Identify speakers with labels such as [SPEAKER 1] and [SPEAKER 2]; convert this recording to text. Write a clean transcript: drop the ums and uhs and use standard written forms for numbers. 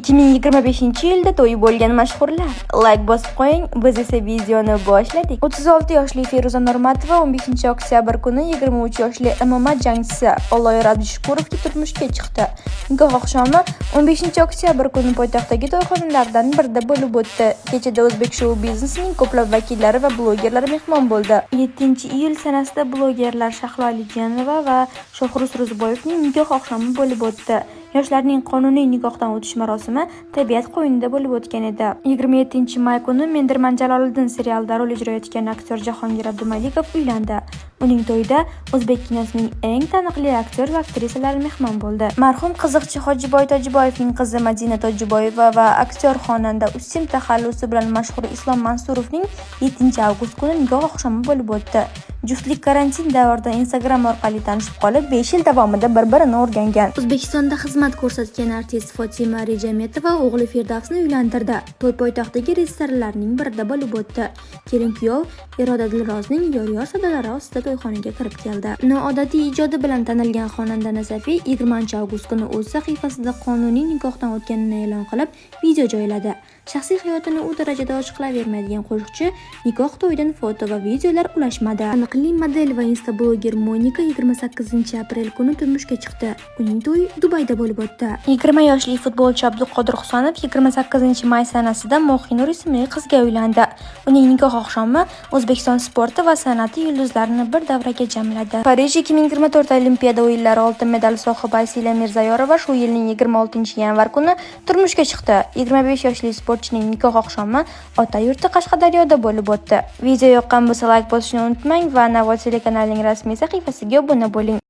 [SPEAKER 1] 2025-yilda to'yi bo'lgan mashhurlar. Layk bosib qo'ying, biz esa videoni boshladik. 36 yoshli Feruza Normatova 15-oktyabr kuni 23 yoshli MMA jangchisi Olloyor Abdushukurovga turmushga chiqdi. Nikoh oqshomi 15-oktyabr kuni poytaxtdagi to'yxonalardan birida bo'lib o'tdi. Kechada o'zbek shou biznesining ko'plab vakillari va blogerlar mehmon bo'ldi. 7-iyul sanasida blogerlar Shahlo Alijonova va Shohruz Ro'ziboyevning nikoh oqshomi bo'lib o'tdi. Yoshlarning qonuniy nikohdan o'tish marosimi tabiat qo'ynida bo'lib o'tgan edi. 27-may kuni Mendirman Jaloliddin serialida rol ijro etgan aktyor Jahongir Abdumalikov uylandi. Uning to'yida o'zbek kinosining eng taniqli aktyor va aktrisalari mehmon bo'ldi. Marhum qiziqchi Hojiboy Tojiboyevning qizi Madina Tojiboyeva va aktyor xonanda Usim taxallusi bilan mashhur Islom Mansurovning 7-avgust kuni nikoh oqshomi bo'lib o'tdi. Juftlik karantin davrida Instagram orqali tanishib qolib, 5 yil davomida bir-birini o'rgangan. O'zbekistonda xizmat ko'rsatgan artist Fotima Rejametova o'g'li Firdavsni uylantirdi. To'y poytaxtdagi restoranlarning birida bo'lib o'tdi. Kelin-kuyov Iroda Dilrozning yor-yor sadolari ostida to'yxonaga kirib keldi. Noodatiy ijodi bilan tanilgan xonanda Nasafiy 20-avgust kuni o'z sahifasida qonuniy nikohdan o'tganini e'lon qilib, video joyladi. Shaxsiy hayotini u darajada ochiqlayvermaydigan qo'shiqchi nikoh to'yidan foto va videolar ulashmadi. Taniqli model va instabloger Monika 28-aprel kuni turmushga chiqdi. Uning to'yi Dubayda bo'lib o'tdi. 20 yoshli futbolchi Abduqodir Husanov 28-may sanasida Mohinur ismli qizga uylandi. Uning nikoh oqshomi O'zbekiston sporti va san'ati yulduzlarini bir davraga jamladi. Parij 2024 Olimpiada o'yinlari oltin medal sohibi Asila Mirzayorova shu yilning 26-yanvar kuni turmushga chiqdi. 25 yoshli sportchining nikoh oqshomi ota yurti Qashqadaryoda bo'lib o'tdi. Video yoqqan bo'lsa, layk bosishni unutmang va Navo telekanalining rasmiy sahifasiga obuna bo'ling.